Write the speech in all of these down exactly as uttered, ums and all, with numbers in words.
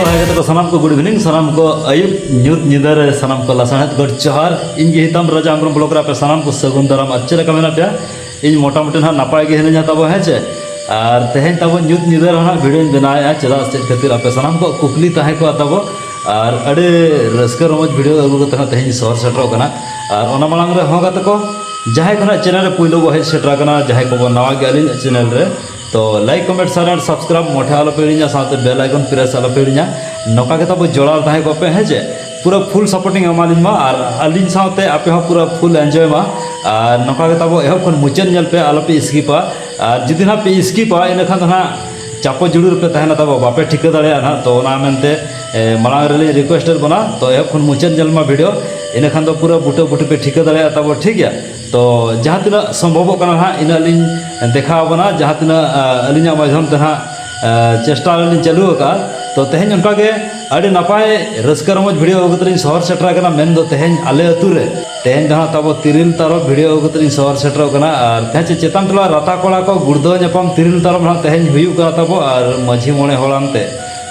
ᱦᱟᱭ ᱜᱟᱛᱮ ᱠᱚ ᱥᱟᱱᱟᱢ ᱠᱚ, ᱜᱩᱰ ᱤᱵᱷᱤᱱᱤᱝ᱾ ᱥᱟᱱᱟᱢ ᱠᱚ ᱟᱹᱭᱩᱵ ᱧᱩᱛ ᱧᱤᱫᱟᱹ ᱨᱮ ᱥᱟᱱᱟᱢ ᱠᱚ ᱞᱟᱥᱟᱲᱦᱮᱫ ᱜᱚᱰ ᱡᱚᱦᱟᱨ᱾ ᱤᱧ ᱜᱮ ᱦᱤᱛᱟᱢ ᱨᱟᱡᱟ ᱦᱮᱢᱵᱨᱚᱢ ᱵᱞᱚᱜ ᱨᱮ ᱟᱯᱮ ᱥᱟᱱᱟᱢ ᱠᱚ ᱥᱟᱹᱜᱩᱱ ᱫᱟᱨᱟᱢ᱾ ᱟᱨ ᱪᱮᱫ ᱞᱮᱠᱟ ᱢᱮᱱᱟᱜ ᱯᱮᱭᱟ? ᱤᱧ ᱢᱚᱴᱟᱢᱩᱴᱤ ᱱᱟᱦᱟᱜ ᱱᱟᱯᱟᱭ ᱜᱮ ᱦᱤᱱᱟᱹᱧᱟ ᱛᱟᱵᱚ, ᱦᱮᱸ ᱪᱮ? ᱟᱨ ᱛᱮᱦᱮᱧ ᱛᱟᱵᱚ ᱧᱩᱛ ᱧᱤᱫᱟᱹ ᱨᱮᱦᱚᱸ ᱱᱟᱦᱟᱜ ᱵᱷᱤᱰᱤᱭᱳᱧ ᱵᱮᱱᱟᱣᱮᱫᱼᱟ᱾ ᱪᱮᱫᱟᱜ ᱥᱮ ᱪᱮᱫ ᱠᱷᱟᱹᱛᱤᱨ ᱟᱯᱮ ᱥᱟᱱᱟᱢ ᱠᱚᱣᱟᱜ ᱠᱩᱠᱞᱤ ᱛᱟᱦᱮᱸ ᱠᱚᱜᱼᱟ ᱛᱟᱵᱚ, ᱟᱨ ᱟᱹᱰᱤ ᱨᱟᱹᱥᱠᱟᱹ ᱨᱚᱢᱚᱡᱽ ᱵᱷᱤᱰᱤᱭᱳ ᱟᱹᱜᱩ ᱠᱟᱛᱮ ᱱᱟᱦᱟᱜ ᱛᱮᱦᱮᱧ ᱥᱚᱦᱚᱨ ᱥᱮᱴᱮᱨᱚᱜ ᱠᱟᱱᱟ᱾ ᱟᱨ ᱚᱱᱟ ᱢᱟᱲᱟᱝ ᱨᱮ ᱦᱚᱸ ᱜᱟᱛᱮ ᱠᱚ, ᱡᱟᱦᱟᱸᱭ ᱠᱚ ᱱᱟᱦᱟᱜ ᱪᱮᱱᱮᱞ ᱨᱮ ᱯᱩᱭᱞᱩ ᱵᱚ ᱦᱮᱡ ᱥᱮᱴᱮᱨ ᱟᱠᱟᱱᱟ, ᱡᱟᱦᱟᱸᱭ ᱠᱚᱵᱚ ᱱᱟᱣᱟ ᱜᱮ ᱟᱹᱞᱤᱧᱟᱜ ᱪᱮᱱᱮᱞ ᱨᱮ, ᱛᱚ ᱞᱟᱭᱤᱠ, ᱠᱚᱢᱮᱱᱴ, ᱥᱮᱭᱟᱨ ᱟᱨ ᱥᱟᱵᱥᱠᱨᱟᱭᱤᱵ ᱢᱚᱴᱷᱮ ᱟᱞᱚᱯᱮ ᱦᱤᱲᱤᱧᱟ, ᱥᱟᱶᱛᱮ ᱵᱮᱞ ᱟᱭᱠᱚᱱ ᱯᱨᱮᱥ ᱟᱞᱚᱯᱮ ᱦᱤᱲᱤᱧᱟ᱾ ᱱᱚᱝᱠᱟ ᱜᱮ ᱛᱟᱵᱚ ᱡᱚᱲᱟᱣ ᱛᱟᱦᱮᱸ ᱠᱚᱜ ᱯᱮ, ᱦᱮᱸ ᱪᱮ? ᱯᱩᱨᱟᱹ ᱯᱷᱩᱞ ᱥᱟᱯᱳᱨᱴᱤᱝ ᱮᱢᱟᱞᱤᱧ ᱢᱟ ᱟᱨ ᱟᱹᱞᱤᱧ ᱥᱟᱶᱛᱮ ᱟᱯᱮ ᱦᱚᱸ ᱯᱩᱨᱟᱹ ᱯᱷᱩᱞ ᱮᱱᱡᱚᱭ ᱢᱟ᱾ ᱟᱨ ᱱᱚᱝᱠᱟ ᱜᱮ ᱛᱟᱵᱚ ᱮᱦᱚᱵ ᱠᱷᱚᱱ ᱢᱩᱪᱟᱹᱫ ᱧᱮᱞ ᱯᱮ, ᱟᱞᱚᱯᱮ ᱥᱠᱤᱯᱟ᱾ ᱟᱨ ᱡᱩᱫᱤ ᱱᱟᱦᱟᱜ ᱯᱮ ᱥᱠᱤᱯᱟ, ᱤᱱᱟᱹᱠᱷᱟᱱ ᱫᱚ ᱱᱟᱦᱟᱜ ᱪᱟᱯᱚ ᱡᱩᱲᱩ ᱨᱮᱯᱮ ᱛᱟᱦᱮᱱᱟ ᱛᱟᱵᱚ, ᱵᱟᱯᱮ ᱴᱷᱤᱠᱟᱹ ᱫᱟᱲᱮᱭᱟᱜᱼᱟ ᱱᱟᱦᱟᱜ᱾ ᱛᱚ ᱚᱱᱟ ᱢᱮᱱᱛᱮ, ᱮ, ᱢᱟᱲᱟᱝ ᱨᱮᱞᱤᱧ ᱨᱤᱠᱩᱭᱮᱥᱴ ᱮᱫ ᱵᱚᱱᱟ, ᱛᱚ ᱮᱦᱚᱵ ᱠᱷᱚᱱ ᱢᱩᱪᱟᱹᱫ ᱧᱮᱞ ᱢᱟ ᱵᱷᱤᱰᱤᱭᱳ, ᱤᱱᱟᱹᱠᱷᱟᱱ ᱫᱚ ᱯᱩᱨᱟᱹ ᱵᱩᱴᱟᱹ ᱵᱩᱴᱤ ᱯᱮ ᱴᱷᱤᱠᱟᱹ ᱫᱟᱲᱮᱭᱟᱜᱼᱟ ᱛᱟᱵᱚ, ᱴᱷᱤᱠ ᱜᱮᱭᱟ? ᱛᱚ ᱡᱟᱦᱟᱸ ᱛᱤᱱᱟᱹᱜ ᱥᱚᱢᱵᱷᱚᱵᱚᱜ ᱠᱟᱱᱟ ᱱᱟᱦᱟᱜ, ᱤᱱᱟᱹᱜ ᱞᱤᱧ ᱫᱮᱠᱷᱟᱣ ᱟᱵᱚᱱᱟ, ᱡᱟᱦᱟᱸ ᱛᱤᱱᱟᱹᱜ, ᱟ, ᱟᱹᱞᱤᱧᱟᱜ ᱢᱟᱫᱽᱫᱷᱚᱢ ᱛᱮ ᱱᱟᱦᱟᱜ, ᱟ, ᱪᱮᱥᱴᱟ ᱞᱤᱧ ᱪᱟᱹᱞᱩ ᱟᱠᱟᱫᱼᱟ᱾ ᱛᱚ ᱛᱮᱦᱮᱧ ᱚᱱᱠᱟ ᱜᱮ ᱟᱹᱰᱤ ᱱᱟᱯᱟᱭ ᱨᱟᱹᱥᱠᱟᱹ ᱨᱚᱢᱚᱡᱽ ᱵᱷᱤᱰᱤᱭᱳ ᱟᱹᱜᱩ ᱠᱟᱛᱮ ᱞᱤᱧ ᱥᱚᱦᱚᱨ ᱥᱮᱴᱮᱨ ᱟᱠᱟᱱᱟ, ᱢᱮᱱᱫᱚ ᱛᱮᱦᱮᱧ ᱟᱞᱮ ᱟᱹᱛᱩ ᱨᱮ, ᱛᱮᱦᱮᱧ ᱫᱚ ᱱᱟᱦᱟᱜ ᱛᱟᱵᱚ ᱛᱤᱨᱤᱞ ᱛᱟᱨᱚᱵ ᱵᱷᱤᱰᱤᱭᱳ ᱟᱹᱜᱩ ᱠᱟᱛᱮ ᱞᱤᱧ ᱥᱚᱦᱚᱨ ᱥᱮᱴᱮᱨᱚᱜ ᱠᱟᱱᱟ᱾ ᱟᱨ ᱛᱮᱦᱮᱧ ᱪᱮ ᱪᱮᱛᱟᱱ ᱴᱚᱞᱟ ᱨᱟᱛᱟ ᱠᱚᱲᱟ ᱠᱚ ᱜᱩᱲᱫᱟᱹᱣ ᱧᱟᱯᱟᱢ ᱛᱤᱨᱤᱞ ᱛᱟᱨᱚᱵ ᱱᱟᱦᱟᱜ ᱛᱮᱦᱮᱧ ᱦᱩᱭᱩᱜ ᱠᱟᱱᱟ ᱛᱟᱵᱚ, ᱟᱨ ᱢᱟᱹᱡᱷᱤ ᱢᱚᱬᱮ ᱦᱚᱲ ᱟᱱᱛᱮ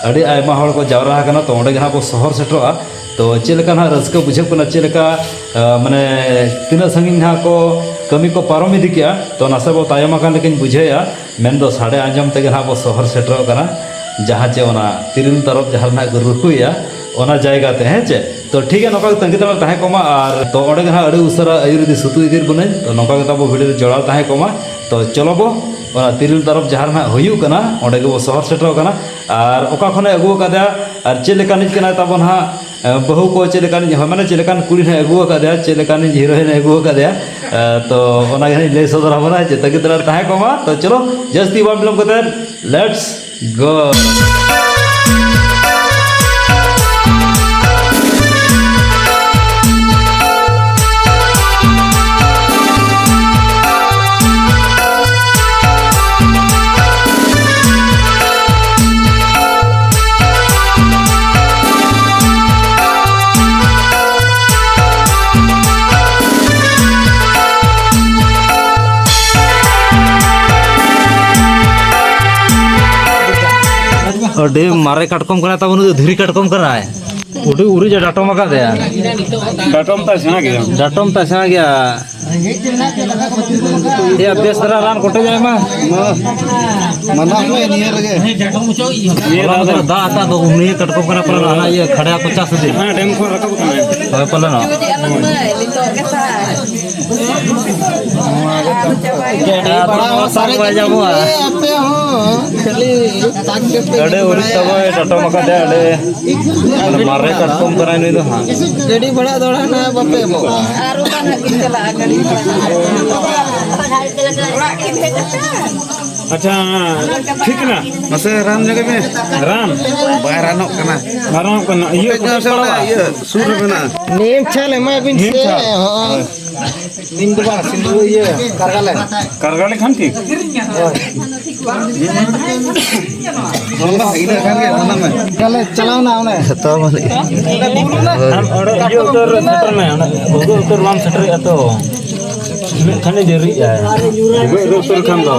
ᱟᱹᱰᱤ ᱟᱭᱢᱟ ᱦᱚᱲ ᱠᱚ ᱡᱟᱣᱨᱟ ᱟᱠᱟᱱᱟ᱾ ᱛᱚ ᱚᱸᱰᱮ ᱜᱮ ᱱᱟᱦᱟᱜ ᱵᱚ ᱥᱚᱦᱚᱨ ᱥᱮᱴᱮᱨᱚᱜᱼᱟ᱾ ᱛᱚ ᱪᱮᱫ ᱞᱮᱠᱟ ᱱᱟᱦᱟᱜ ᱨᱟᱹᱥᱠᱟᱹ ᱵᱩᱡᱷᱟᱹᱜ ᱠᱟᱱᱟ, ᱪᱮᱫ ᱞᱮᱠᱟ, ᱟ, ᱢᱟᱱᱮ ᱛᱤᱱᱟᱹᱜ ᱥᱟᱺᱜᱤᱧ ᱱᱟᱦᱟᱜ ᱠᱚ ᱠᱟᱹᱢᱤ ᱠᱚ ᱯᱟᱨᱚᱢ ᱤᱫᱤ ᱠᱮᱜᱼᱟ, ᱛᱚ ᱱᱟᱥᱮ ᱵᱚ ᱛᱟᱭᱚᱢ ᱟᱠᱟᱱ ᱞᱮᱠᱟᱧ ᱵᱩᱡᱷᱟᱹᱣᱮᱜᱼᱟ᱾ ᱢᱮᱱᱫᱚ ᱥᱟᱰᱮ ᱟᱸᱡᱚᱢ ᱛᱮᱜᱮ ᱱᱟᱦᱟᱜ ᱵᱚ ᱥᱚᱦᱚᱨ ᱥᱮᱴᱮᱨᱚᱜ ᱠᱟᱱᱟ, ᱡᱟᱦᱟᱸ ᱪᱮ ᱚᱱᱟ ᱛᱤᱨᱤᱞ ᱛᱟᱨᱚᱵ ᱡᱟᱦᱟᱸ ᱨᱮ ᱱᱟᱦᱟᱜ ᱠᱚ ᱨᱩᱠᱩᱭᱮᱜᱼᱟ, ᱚᱱᱟ ᱡᱟᱭᱜᱟ ᱛᱮ, ᱦᱮᱸ ᱪᱮ? ᱛᱚ ᱴᱷᱤᱠ ᱜᱮᱭᱟ, ᱱᱚᱝᱠᱟ ᱜᱮ ᱛᱟᱺᱜᱤ ᱛᱟᱲᱟᱜ ᱛᱟᱦᱮᱸ ᱠᱚᱜ ᱢᱟ᱾ ᱟᱨ ᱛᱚ ᱚᱸᱰᱮ ᱜᱮ ᱱᱟᱦᱟᱜ ᱟᱹᱰᱤ ᱩᱥᱟᱹᱨᱟ ᱟᱹᱭᱩᱨ ᱤᱫᱤ ᱥᱩᱛᱩ ᱤᱫᱤ ᱵᱚᱱᱟᱹᱧ᱾ ᱛᱚ ᱱᱚᱝᱠᱟ ᱜᱮ ᱛᱟᱵᱚ ᱵᱷᱤᱰᱤᱭᱳ ᱨᱮ ᱡᱚᱲᱟᱣ ᱛᱟᱦᱮᱸ ᱠᱚᱜ ᱢᱟ᱾ ᱛᱚ ᱪᱚᱞᱚ ᱵᱚ ᱚᱱᱟ ᱛᱤᱨᱤᱞ ᱛᱟᱨᱚᱵ ᱡᱟᱦᱟᱸ ᱨᱮ ᱱᱟᱦᱟᱜ ᱦᱩᱭᱩᱜ ᱠᱟᱱᱟ, ᱚᱸᱰᱮ ᱜᱮᱵᱚ ᱥᱚᱦᱚᱨ ᱥᱮᱴᱮᱨᱚᱜ ᱠᱟᱱᱟ᱾ ᱟᱨ ᱚᱠᱟ ᱠᱷᱚᱱᱮ ᱟᱹᱜᱩ ᱟᱠᱟᱫᱮᱭᱟ ᱟᱨ ᱪᱮᱫ ᱞᱮᱠᱟᱱᱤᱡ ᱠᱟᱱᱟᱭ ᱛᱟᱵᱚ ᱱᱟᱦᱟᱜ, ᱮ, ᱵᱟᱹᱦᱩ ᱠᱚ ᱪᱮᱫ ᱞᱮᱠᱟᱱᱤᱡ, ᱦᱳᱭ, ᱢᱟᱱᱮ ᱪᱮᱫ ᱞᱮᱠᱟᱱ ᱠᱩᱲᱤ ᱱᱟᱦᱟᱜ ᱟᱹᱜᱩ ᱟᱠᱟᱫᱮᱭᱟ, ᱪᱮᱫ ᱞᱮᱠᱟᱱᱤᱡ ᱦᱤᱨᱳᱭᱤᱱ ᱮ ᱟᱹᱜᱩ ᱟᱠᱟᱫᱮᱭᱟ, ᱮ, ᱛᱚ ᱚᱱᱟ ᱜᱮ ᱱᱟᱦᱟᱜ ᱤᱧ ᱞᱟᱹᱭ ᱥᱚᱫᱚᱨ ᱟᱵᱚᱱᱟ᱾ ᱪᱮ ᱛᱟᱺᱜᱤ ᱛᱟᱲᱟᱜ ᱨᱮ ᱛᱟᱦᱮᱸ ᱠᱚᱜ ᱢᱟ᱾ ᱛᱚ ᱪᱚᱞᱚ, ᱡᱟᱹᱥᱛᱤ ᱵᱟᱝ ᱵᱤᱞᱚᱢ ᱠᱟᱛᱮ, let's go᱾ ᱟᱹᱰᱤ ᱢᱟᱨᱮ ᱠᱟᱴᱠᱚᱢ ᱠᱟᱱᱟᱭ ᱛᱟᱵᱚᱱ, ᱩᱱᱤ ᱫᱚ ᱫᱷᱤᱨᱤ ᱠᱟᱴᱠᱚᱢ ᱠᱟᱱᱟᱭ᱾ ᱩᱰᱤ ᱩᱨᱤᱡ ᱮ ᱰᱟᱴᱚᱢ ᱟᱠᱟᱫᱮᱭᱟ᱾ ᱰᱟᱴᱚᱢ ᱛᱟᱭ ᱥᱮᱬᱟ ᱜᱮᱭᱟ᱾ ᱰᱟᱴᱚᱢ ᱛᱟᱭ ᱥᱮᱬᱟ ᱜᱮᱭᱟ᱾ ᱮᱭᱟ, ᱵᱮᱥ ᱫᱷᱟᱨᱟ ᱨᱟᱱ ᱠᱚᱴᱮᱡ ᱟᱭ ᱢᱟ᱾ ᱢᱟᱱᱟ ᱢᱮ ᱱᱤᱭᱟᱹ ᱨᱮᱜᱮ᱾ ᱱᱤᱭᱟᱹ ᱦᱚᱞᱟ ᱫᱟᱜ ᱢᱟᱫᱷᱮᱨ ᱫᱚ᱾ ᱫᱟᱜ ᱟᱛᱟ ᱫᱚ ᱩᱱᱤ ᱠᱟᱴᱠᱚᱢ ᱠᱟᱱᱟ, ᱯᱟᱞᱮᱱ ᱦᱟᱱᱟ ᱤᱭᱟᱹ ᱠᱷᱟᱲᱭᱟ ᱠᱚᱪᱟ ᱥᱮ ᱪᱮᱫ? ᱦᱮᱸ, ᱰᱮᱢ ᱠᱷᱚᱱ ᱨᱟᱠᱟᱵ ᱠᱟᱱᱟᱭ᱾ ᱦᱳᱭ, ᱯᱟᱞᱮᱱ᱾ ᱱᱤᱛᱚᱜ ᱜᱮ ᱥᱟᱨ᱾ ᱟᱫᱚ ᱱᱚᱣᱟ ᱥᱟᱨ ᱵᱟᱭ ᱧᱟᱢᱚᱜᱼᱟ᱾ ᱟᱯᱮ ᱦᱚᱸ ᱠᱷᱟᱹᱞᱤ ᱛᱟᱠ ᱜᱮᱯᱮ ᱟᱹᱰᱤ ᱤᱫᱤ ᱩᱨᱤᱡ ᱵᱟᱲᱟᱭᱟ᱾ ᱛᱟᱵᱚᱭ ᱰᱟᱴᱚᱢ ᱟᱠᱟᱫᱮ, ᱟᱹᱰᱤ ᱢᱟᱨᱮ ᱠᱟᱴᱠᱚᱢ ᱠᱟᱱᱟᱭ ᱱᱩᱭ ᱫᱚ ᱦᱟᱸᱜ᱾ ᱜᱟᱹᱰᱤ ᱵᱷᱟᱲᱟ ᱫᱚ ᱦᱟᱸᱜ ᱱᱟᱦᱟᱜ ᱵᱟᱯᱮ ᱮᱢᱚᱜᱼᱟ᱾ ᱟᱨ ᱚᱠᱟ ᱱᱟᱦᱟᱜ ᱠᱤᱱ ᱪᱟᱞᱟᱜᱼᱟ ᱜᱟᱹᱰᱤ ᱵᱷᱟᱲᱟ? ᱟᱪᱪᱷᱟ, ᱴᱷᱤᱠ ᱠᱟᱱᱟ᱾ ᱢᱟᱥᱮ ᱨᱟᱱ ᱧᱚᱜ ᱢᱮ᱾ ᱨᱟᱱ? ᱵᱟᱭ ᱨᱟᱱᱚᱜ ᱠᱟᱱᱟ᱾ ᱵᱟᱭ ᱨᱟᱱᱚᱜ ᱠᱟᱱᱟ᱾ ᱤᱭᱟᱹ ᱠᱚᱴᱮᱡ ᱯᱟᱲᱟᱣᱟ? ᱤᱭᱟᱹ ᱥᱩᱨ ᱨᱮ ᱢᱮᱱᱟᱜᱼᱟ᱾ ᱱᱤᱢ ᱪᱷᱟᱞ ᱮᱢᱟ ᱵᱤᱱ ᱱᱤᱢ ᱥᱮ᱾ ᱪᱷᱟᱞ᱾ ᱦᱳᱭ᱾ ᱱᱤᱢ ᱫᱚ ᱵᱟᱝ, ᱥᱤᱸᱫᱩ ᱤᱭᱟᱹ, ᱠᱟᱨᱜᱟᱞᱮ᱾ ᱠᱟᱨᱜᱟᱞᱮ ᱠᱷᱟᱱ ᱴᱷᱤᱠ? ᱦᱳᱭ᱾ ᱵᱟᱝ, ᱵᱟᱝ, ᱤᱱᱟᱹ ᱠᱷᱟᱱ ᱜᱮ, ᱚᱱᱟ ᱢᱮ᱾ ᱛᱟᱦᱞᱮ ᱪᱟᱞᱟᱣ ᱱᱟ ᱚᱱᱮ᱾ ᱡᱚᱛᱚ ᱢᱟᱹᱞᱤᱠ᱾ ᱟᱢ ᱚᱸᱰᱮ ᱤᱭᱟᱹ ᱩᱛᱟᱹᱨ ᱨᱮ ᱥᱮᱴᱮᱨ ᱢᱮ, ᱚᱸᱰᱮ ᱜᱷᱩᱜᱩ ᱩᱛᱟᱹᱨ ᱵᱟᱢ ᱥᱮᱴᱮᱨᱮᱜᱼᱟ ᱛᱚ᱾ ᱩᱱᱟᱹᱜ ᱠᱷᱟᱱᱮ ᱫᱮᱨᱤᱜᱼᱟᱭ᱾ ᱜᱷᱩᱜᱩ ᱩᱛᱟᱹᱨ ᱠᱷᱟᱱ ᱫᱚ᱾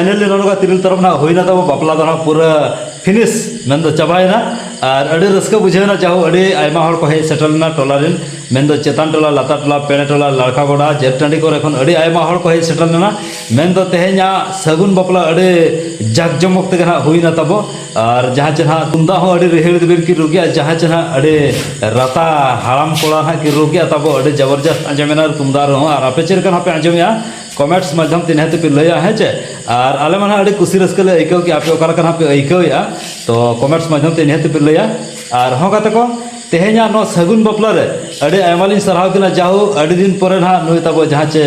ᱯᱷᱟᱭᱱᱟᱞᱤ ᱱᱚᱰᱮ ᱛᱤᱨᱤᱞ ᱛᱚᱨᱚᱯ ᱱᱟᱦᱟᱜ ᱦᱩᱭᱱᱟ ᱛᱟᱵᱚ ᱵᱟᱯᱞᱟ ᱫᱚ ᱱᱟᱦᱟᱜ ᱯᱩᱨᱟᱹ ᱯᱷᱤᱱᱤᱥ ᱢᱮᱱᱫᱚ ᱪᱟᱵᱟᱭᱮᱱᱟ᱾ ᱟᱨ ᱟᱹᱰᱤ ᱨᱟᱹᱥᱠᱟᱹ ᱵᱩᱡᱷᱟᱹᱣᱮᱱᱟ, ᱡᱟᱦᱳ ᱟᱹᱰᱤ ᱟᱭᱢᱟ ᱦᱚᱲ ᱠᱚ ᱦᱮᱡ ᱥᱮᱴᱮᱨ ᱞᱮᱱᱟ ᱴᱚᱞᱟ ᱨᱮᱱ, ᱢᱮᱱᱫᱚ ᱪᱮᱛᱟᱱ ᱴᱚᱞᱟ, ᱞᱟᱛᱟᱨ ᱴᱚᱞᱟ, ᱯᱮᱲᱮ ᱴᱚᱞᱟ, ᱞᱟᱲᱠᱟ ᱜᱚᱰᱟ, ᱡᱮᱴ ᱴᱟᱺᱰᱤ ᱠᱚᱨᱮ ᱠᱷᱚᱱ ᱟᱹᱰᱤ ᱟᱭᱢᱟ ᱦᱚᱲ ᱠᱚ ᱦᱮᱡ ᱥᱮᱴᱮᱨ ᱞᱮᱱᱟ᱾ ᱢᱮᱱᱫᱚ ᱛᱮᱦᱮᱧᱟᱜ ᱥᱟᱹᱜᱩᱱ ᱵᱟᱯᱞᱟ ᱟᱹᱰᱤ ᱡᱟᱠ ᱡᱚᱢᱚᱠ ᱛᱮᱜᱮ ᱱᱟᱦᱟᱜ ᱦᱩᱭᱱᱟ ᱛᱟᱵᱚ᱾ ᱟᱨ ᱡᱟᱦᱟᱸ ᱪᱮ ᱱᱟᱦᱟᱜ ᱛᱩᱢᱫᱟᱜ ᱦᱚᱸ ᱟᱹᱰᱤ ᱨᱤᱦᱤᱲ ᱫᱤᱵᱤᱲ ᱠᱤᱱ ᱨᱩ ᱠᱮᱜᱼᱟ, ᱡᱟᱦᱟᱸ ᱪᱮ ᱱᱟᱦᱟᱜ ᱟᱹᱰᱤ ᱨᱟᱛᱟ ᱦᱟᱲᱟᱢ ᱠᱚᱲᱟ ᱱᱟᱦᱟᱜ ᱠᱤᱱ ᱨᱩ ᱠᱮᱜᱼᱟ ᱛᱟᱵᱚ, ᱟᱹᱰᱤ ᱡᱚᱵᱚᱨᱡᱚᱥᱛ ᱟᱸᱡᱚᱢᱮᱱᱟ ᱛᱩᱢᱫᱟᱜ ᱨᱩ ᱦᱚᱸ᱾ ᱟᱨ ᱟᱯᱮ ᱪᱮᱫ ᱞᱮᱠᱟ ᱱᱟᱦᱟᱜ ᱯᱮ ᱟᱸᱡᱚᱢᱮᱜᱼᱟ? ᱠᱚᱢᱮᱱᱴᱥ ᱢᱟᱫᱽᱫᱷᱚᱢ ᱛᱮ ᱱᱤᱦᱟᱹᱛ ᱯᱮ ᱞᱟᱹᱭᱟ, ᱦᱮᱸ ᱪᱮ? ᱟᱨ ᱟᱞᱮ ᱢᱟ ᱱᱟᱦᱟᱜ ᱟᱹᱰᱤ ᱠᱩᱥᱤ ᱨᱟᱹᱥᱠᱟᱹ ᱞᱮ ᱟᱹᱭᱠᱟᱹᱣ ᱠᱮᱜᱼᱟ, ᱟᱯᱮ ᱚᱠᱟ ᱞᱮᱠᱟ ᱱᱟᱦᱟᱜ ᱯᱮ ᱟᱹᱭᱠᱟᱹᱣᱮᱜᱼᱟ? ᱛᱚ ᱠᱚᱢᱮᱱᱴᱥ ᱢᱟᱫᱽᱫᱷᱚᱢ ᱛᱮ ᱱᱤᱦᱟᱹᱛ ᱯᱮ ᱞᱟᱹᱭᱟ᱾ ᱟᱨ ᱦᱚᱸ ᱜᱟᱛᱮ ᱠᱚ, ᱛᱮᱦᱮᱧᱟᱜ ᱱᱚᱣᱟ ᱥᱟᱹᱜᱩᱱ ᱵᱟᱯᱞᱟ ᱨᱮ ᱟᱹᱰᱤ ᱟᱭᱢᱟ ᱞᱤᱧ ᱥᱟᱨᱦᱟᱣ ᱠᱤᱱᱟ, ᱡᱟᱦᱳ ᱟᱹᱰᱤ ᱫᱤᱱ ᱯᱚᱨᱮ ᱱᱟᱦᱟᱜ ᱱᱩᱭ ᱛᱟᱵᱚ ᱡᱟᱦᱟᱸ ᱪᱮ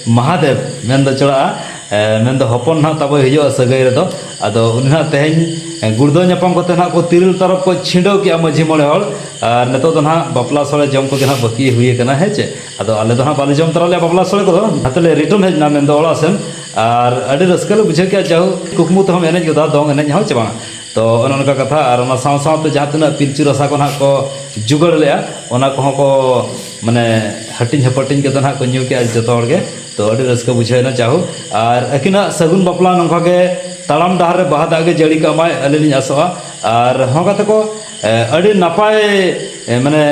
ᱢᱟᱦᱟᱫᱮᱵ ᱢᱮᱱᱫᱚ ᱪᱚᱲᱟᱜᱼᱟ, ᱮ, ᱢᱮᱱᱫᱚ ᱦᱚᱯᱚᱱ ᱱᱟᱦᱟᱜ ᱛᱟᱵᱚᱭ ᱦᱤᱡᱩᱜᱼᱟ ᱥᱟᱹᱜᱟᱹᱭ ᱨᱮᱫᱚ᱾ ᱟᱫᱚ ᱩᱱᱤ ᱱᱟᱦᱟᱜ ᱛᱮᱦᱮᱧ, ᱮ, ᱜᱩᱲᱫᱟᱹᱣ ᱧᱟᱯᱟᱢ ᱠᱟᱛᱮ ᱱᱟᱦᱟᱜ ᱠᱚ ᱛᱤᱨᱤᱞ ᱛᱟᱨᱚᱯ ᱠᱚ ᱪᱷᱤᱸᱰᱟᱹᱣ ᱠᱮᱜᱼᱟ ᱢᱟᱹᱡᱷᱤ ᱢᱚᱬᱮ ᱦᱚᱲ, ᱟᱨ ᱱᱤᱛᱚᱜ ᱫᱚ ᱱᱟᱦᱟᱜ ᱵᱟᱯᱞᱟ ᱥᱚᱲᱮ ᱡᱚᱢ ᱠᱚᱜᱮ ᱱᱟᱦᱟᱜ ᱵᱟᱹᱠᱤ ᱦᱩᱭ ᱟᱠᱟᱱᱟ, ᱦᱮᱸ ᱪᱮ? ᱟᱫᱚ ᱟᱞᱮ ᱫᱚ ᱱᱟᱦᱟᱜ ᱵᱟᱞᱮ ᱡᱚᱢ ᱛᱚᱨᱟ ᱞᱮᱜᱼᱟ ᱵᱟᱯᱞᱟ ᱥᱚᱲᱮ ᱠᱚᱫᱚ, ᱚᱱᱟᱛᱮ ᱞᱮ ᱨᱤᱴᱟᱨᱱ ᱦᱮᱡ ᱮᱱᱟ ᱢᱮᱱᱫᱚ ᱚᱲᱟᱜ ᱥᱮᱱ᱾ ᱟᱨ ᱟᱹᱰᱤ ᱨᱟᱹᱥᱠᱟᱹ ᱞᱮ ᱵᱩᱡᱷᱟᱹᱣ ᱠᱮᱜᱼᱟ, ᱡᱟᱦᱳ ᱠᱩᱠᱢᱩ ᱛᱮᱦᱚᱸᱢ ᱮᱱᱮᱡ ᱜᱚᱫᱟ ᱫᱚᱝ ᱮᱱᱮᱡ ᱦᱚᱸ ᱪᱮ ᱵᱟᱝ? ᱛᱚ ᱚᱱᱮ ᱚᱱᱠᱟ ᱠᱟᱛᱷᱟ᱾ ᱟᱨ ᱚᱱᱟ ᱥᱟᱶ ᱥᱟᱶᱛᱮ ᱡᱟᱦᱟᱸ ᱛᱤᱱᱟᱹᱜ ᱯᱤᱞᱪᱩ ᱨᱟᱥᱟ ᱠᱚ ᱱᱟᱦᱟᱜ ᱠᱚ ᱡᱩᱜᱟᱹᱲ ᱞᱮᱜᱼᱟ, ᱚᱱᱟ ᱠᱚᱦᱚᱸ ᱠᱚ ᱢᱟᱱᱮ ᱦᱟᱹᱴᱤᱧ ᱦᱟᱹᱯᱟᱹᱴᱤᱧ ᱠᱟᱛᱮ ᱱᱟᱦᱟᱜ ᱠᱚ ᱧᱩ ᱠᱮᱜᱼᱟ ᱡᱚᱛᱚ ᱦᱚᱲ ᱜᱮ᱾ ᱛᱚ ᱟᱹᱰᱤ ᱨᱟᱹᱥᱠᱟᱹ ᱵᱩᱡᱷᱟᱹᱣ ᱮᱱᱟ ᱡᱟᱦᱳ᱾ ᱟᱨ ᱟᱹᱠᱤᱱᱟᱜ ᱥᱟᱹᱜᱩᱱ ᱵᱟᱯᱞᱟ ᱱᱚᱝᱠᱟ ᱜᱮ ᱛᱟᱲᱟᱢ ᱰᱟᱦᱟᱨ ᱨᱮ ᱵᱟᱦᱟ ᱫᱟᱜ ᱜᱮ ᱡᱟᱹᱲᱤ ᱠᱟᱜ ᱢᱟᱭ, ᱟᱹᱞᱤᱧ ᱞᱤᱧ ᱟᱥᱚᱜᱼᱟ᱾ ᱟᱨ ᱦᱚᱸ ᱜᱟᱛᱮ ᱠᱚ, ᱮ, ᱟᱹᱰᱤ ᱱᱟᱯᱟᱭ, ᱮ, ᱢᱟᱱᱮ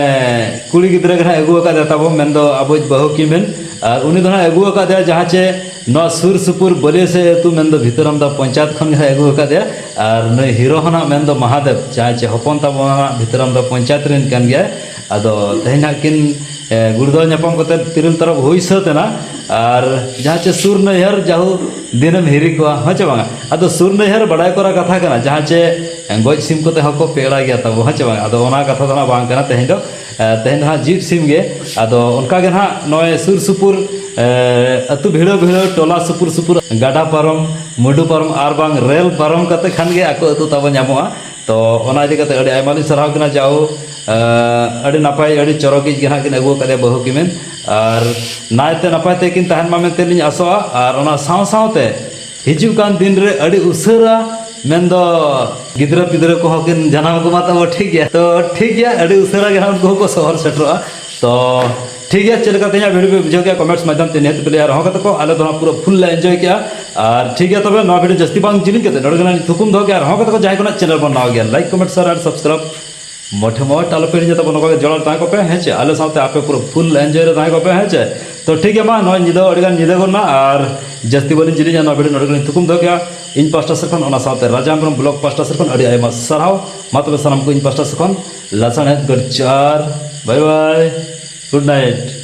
ᱠᱩᱲᱤ ᱜᱤᱫᱽᱨᱟᱹ ᱜᱮ ᱱᱟᱦᱟᱜ ᱟᱹᱜᱩ ᱟᱠᱟᱫᱮᱭᱟ ᱛᱟᱵᱚ, ᱢᱮᱱᱫᱚ ᱟᱵᱚᱭᱤᱡ ᱵᱟᱹᱦᱩ ᱠᱤᱢᱤᱱ᱾ ᱟᱨ ᱩᱱᱤ ᱫᱚ ᱱᱟᱦᱟᱜ ᱟᱹᱜᱩ ᱟᱠᱟᱫᱮᱭᱟ ᱡᱟᱦᱟᱸ ᱪᱮ ᱱᱚᱣᱟ ᱥᱩᱨ ᱥᱩᱯᱩᱨ ᱵᱟᱹᱞᱭᱟᱹᱥᱮ ᱟᱹᱛᱩ, ᱢᱮᱱᱫᱚ ᱵᱷᱤᱛᱟᱹᱨᱟᱢᱫᱟ ᱯᱚᱧᱪᱟᱭᱮᱛ ᱠᱷᱚᱱ ᱜᱮ ᱱᱟᱦᱟᱜ ᱟᱹᱜᱩ ᱟᱠᱟᱫᱮᱭᱟ᱾ ᱟᱨ ᱱᱩᱭ ᱦᱤᱨᱳ ᱦᱚᱸ ᱱᱟᱦᱟᱜ ᱢᱮᱱᱫᱚ ᱢᱟᱦᱟᱫᱮᱵ, ᱡᱟᱦᱟᱸᱭ ᱪᱮ ᱦᱚᱯᱚᱱ ᱛᱟᱵᱚ ᱱᱟᱦᱟᱜ ᱵᱷᱤᱛᱟᱹᱨᱟᱢᱫᱟ ᱯᱚᱧᱪᱟᱭᱮᱛ ᱨᱮᱱ ᱠᱟᱱ ᱜᱮᱭᱟᱭ᱾ ᱟᱫᱚ ᱛᱮᱦᱮᱧ ᱱᱟᱦᱟᱜ ᱠᱤᱱ, ᱮ, ᱜᱩᱲᱫᱟᱹᱣ ᱧᱟᱯᱟᱢ ᱠᱟᱛᱮ ᱛᱤᱨᱤᱞ ᱛᱟᱨᱚᱯ ᱦᱩᱭ ᱥᱟᱹᱛ ᱮᱱᱟ᱾ ᱟᱨ ᱡᱟᱦᱟᱸ ᱪᱮ ᱥᱩᱨ ᱱᱟᱹᱭᱦᱟᱹᱨ ᱡᱟᱦᱳ ᱫᱤᱱᱮᱢ ᱦᱤᱨᱤ ᱠᱚᱣᱟ, ᱦᱮᱸ ᱪᱮ ᱵᱟᱝᱟ? ᱟᱫᱚ ᱥᱩᱨ ᱱᱟᱹᱭᱦᱟᱹᱨ ᱵᱟᱲᱟᱭ ᱠᱚᱨᱟ ᱠᱟᱛᱷᱟ ᱠᱟᱱᱟ, ᱡᱟᱦᱟᱸ ᱪᱮ ᱜᱚᱡ ᱥᱤᱢ ᱠᱚᱛᱮ ᱦᱚᱸᱠᱚ ᱯᱮᱲᱟ ᱜᱮᱭᱟ ᱛᱟᱵᱚ, ᱦᱮᱸ ᱪᱮ ᱵᱟᱝᱟ? ᱟᱫᱚ ᱚᱱᱟ ᱠᱟᱛᱷᱟ ᱫᱚ ᱱᱟᱦᱟᱜ ᱵᱟᱝ ᱠᱟᱱᱟ ᱛᱮᱦᱮᱧ ᱫᱚ᱾ ᱮ, ᱛᱮᱦᱮᱧ ᱫᱚ ᱱᱟᱦᱟᱜ ᱡᱤᱵᱽ ᱥᱤᱢ ᱜᱮ᱾ ᱟᱫᱚ ᱚᱱᱠᱟ ᱜᱮ ᱱᱟᱦᱟᱜ ᱱᱚᱜᱼᱚᱭ ᱥᱩᱨ ᱥᱩᱯᱩᱨ, ᱮ, ᱟᱹᱛᱩ ᱵᱷᱤᱲᱟᱹᱣ ᱵᱷᱤᱲᱟᱹᱣ, ᱴᱚᱞᱟ ᱥᱩᱯᱩᱨ ᱥᱩᱯᱩᱨ, ᱜᱟᱰᱟ ᱯᱟᱨᱚᱢ, ᱢᱩᱰᱩ ᱯᱟᱨᱚᱢ ᱟᱨ ᱵᱟᱝ ᱨᱮᱞ ᱯᱟᱨᱚᱢ ᱠᱟᱛᱮ ᱠᱷᱟᱱ ᱜᱮ ᱟᱠᱚ ᱟᱹᱛᱩ ᱛᱟᱵᱚ ᱧᱟᱢᱚᱜᱼᱟ᱾ ᱛᱚ ᱚᱱᱟ ᱤᱫᱤ ᱠᱟᱛᱮ ᱟᱹᱰᱤ ᱟᱭᱢᱟ ᱞᱤᱧ ᱥᱟᱨᱦᱟᱣ ᱠᱤᱱᱟ, ᱡᱟᱣ, ᱮ, ᱟᱹᱰᱤ ᱱᱟᱯᱟᱭ, ᱟᱹᱰᱤ ᱪᱚᱨᱚᱠᱤᱡ ᱜᱮ ᱱᱟᱦᱟᱜ ᱠᱤᱱ ᱟᱹᱜᱩ ᱟᱠᱟᱫᱮᱭᱟ ᱵᱟᱹᱦᱩ ᱠᱤᱢᱤᱱ᱾ ᱟᱨ ᱱᱟᱭᱛᱮ ᱱᱟᱯᱟᱭ ᱛᱮ ᱠᱤᱱ ᱛᱟᱦᱮᱱ ᱢᱟ ᱢᱮᱱᱛᱮ ᱞᱤᱧ ᱟᱥᱚᱜᱼᱟ᱾ ᱟᱨ ᱚᱱᱟ ᱥᱟᱶ ᱥᱟᱶᱛᱮ ᱦᱤᱡᱩᱜ ᱠᱟᱱ ᱫᱤᱱ ᱨᱮ ᱟᱹᱰᱤ ᱩᱥᱟᱹᱨᱟ ᱢᱮᱱᱫᱚ ᱜᱤᱫᱽᱨᱟᱹ ᱯᱤᱫᱽᱨᱟᱹ ᱠᱚᱦᱚᱸ ᱠᱤᱱ ᱡᱟᱱᱟᱢ ᱠᱚᱢᱟ ᱛᱟᱵᱚ, ᱴᱷᱤᱠ ᱜᱮᱭᱟ? ᱛᱚ ᱴᱷᱤᱠ ᱜᱮᱭᱟ, ᱟᱹᱰᱤ ᱩᱥᱟᱹᱨᱟ ᱜᱮ ᱱᱟᱦᱟᱜ ᱩᱱᱠᱩ ᱦᱚᱸᱠᱚ ᱥᱚᱦᱚᱨ ᱥᱮᱴᱮᱨᱚᱜᱼᱟ᱾ ᱛᱚ ᱴᱷᱤᱠ ᱜᱮᱭᱟ, ᱪᱮᱫ ᱞᱮᱠᱟ ᱛᱮᱦᱮᱧᱟᱜ ᱵᱷᱤᱰᱤᱭᱳ ᱯᱮ ᱵᱩᱡᱷᱟᱹᱣ ᱠᱮᱜᱼᱟ, ᱠᱚᱢᱮᱱᱴᱥ ᱢᱟᱫᱽᱫᱷᱚᱢ ᱛᱮ ᱱᱤᱦᱟᱹᱛ ᱯᱮ ᱞᱟᱹᱭᱟ᱾ ᱟᱨ ᱦᱚᱸ ᱠᱟᱛᱮ ᱠᱚ ᱟᱞᱮ ᱫᱚ ᱦᱟᱸᱜ ᱯᱩᱨᱟᱹ ᱯᱷᱩᱞ ᱞᱮ ᱮᱱᱡᱚᱭ ᱠᱮᱜᱼᱟ᱾ ᱟᱨ ᱴᱷᱤᱠ ᱜᱮᱭᱟ, ᱛᱚᱵᱮ ᱱᱚᱣᱟ ᱵᱷᱤᱰᱤᱭᱳ ᱡᱟᱹᱥᱛᱤ ᱵᱟᱝ ᱡᱤᱞᱤᱧ ᱠᱟᱛᱮ ᱱᱚᱰᱮ ᱜᱮ ᱱᱟᱜ ᱛᱷᱩᱠᱩᱢ ᱫᱚᱦᱚ ᱠᱮᱜᱼᱟ᱾ ᱟᱨ ᱦᱚᱸ ᱠᱟᱛᱮ ᱠᱚ ᱡᱟᱦᱟᱸᱭ ᱠᱚ ᱱᱟᱜ ᱪᱮᱱᱮᱞ ᱵᱚᱱ ᱱᱟᱣᱟ ᱜᱮᱭᱟ, ᱞᱟᱭᱤᱠ, ᱠᱚᱢᱮᱱᱴ, ᱥᱮᱭᱟᱨ ᱟᱨ ᱥᱟᱵᱥᱠᱨᱟᱭᱤᱵ ᱢᱚᱴᱷᱮ ᱢᱚᱴ ᱟᱞᱚ ᱯᱮ ᱦᱤᱲᱤᱧᱟ ᱛᱟᱵᱚᱱ, ᱱᱚᱝᱠᱟ ᱜᱮ ᱡᱚᱲᱟᱣ ᱨᱮ ᱛᱟᱦᱮᱸ ᱠᱚᱯᱮ, ᱦᱮᱸ ᱪᱮ? ᱟᱞᱮ ᱥᱟᱶᱛᱮ ᱟᱯᱮ ᱯᱩᱨᱟᱹ ᱯᱷᱩᱞ ᱮᱱᱡᱚᱭ ᱨᱮ ᱛᱟᱦᱮᱸ ᱠᱚᱯᱮ, ᱦᱮᱸ ᱪᱮ? ᱛᱚ ᱴᱷᱤᱠ ᱜᱮᱭᱟ, ᱢᱟ ᱱᱚᱜᱼᱚᱭ ᱧᱤᱫᱟᱹ ᱟᱹᱰᱤ ᱜᱟᱱ ᱧᱤᱫᱟᱹ ᱜᱚᱫ ᱱᱟ, ᱟᱨ ᱡᱟᱹᱥᱛᱤ ᱵᱟᱹᱞᱤᱧ ᱡᱤᱞᱤᱧᱟ, ᱱᱚᱣᱟ ᱵᱷᱤᱰᱤᱭᱳ ᱱᱚᱰᱮ ᱜᱮᱞᱤᱧ ᱛᱷᱩᱠᱩᱢ ᱫᱚᱦᱚ ᱠᱮᱜᱼᱟ᱾ ᱤᱧ ᱯᱟᱥᱴᱟ ᱥᱮᱫ ᱠᱷᱚᱱ, ᱚᱱᱟ ᱥᱟᱶᱛᱮ ᱨᱟᱡᱟ ᱦᱮᱢᱵᱨᱚᱢ ᱵᱞᱚᱜ ᱯᱟᱥᱴᱟ ᱥᱮᱫ ᱠᱷᱚᱱ ᱟᱹᱰᱤ ᱟᱭᱢᱟ ᱥᱟᱨᱦᱟᱣ᱾ ᱢᱟ ᱛᱚᱵᱮ ᱥᱟᱱᱟᱢ ᱠᱚ ᱤᱧ ᱯᱟᱥᱴᱟ ᱥᱮᱫ ᱠᱷᱚᱱ ᱞᱟᱥᱟᱲᱦᱮᱫ ᱜᱚᱰ ᱡᱚᱦᱟᱨ, ᱵᱟᱭ ᱵᱟᱭ, ᱜᱩᱰ ᱱᱟᱭᱤᱴ᱾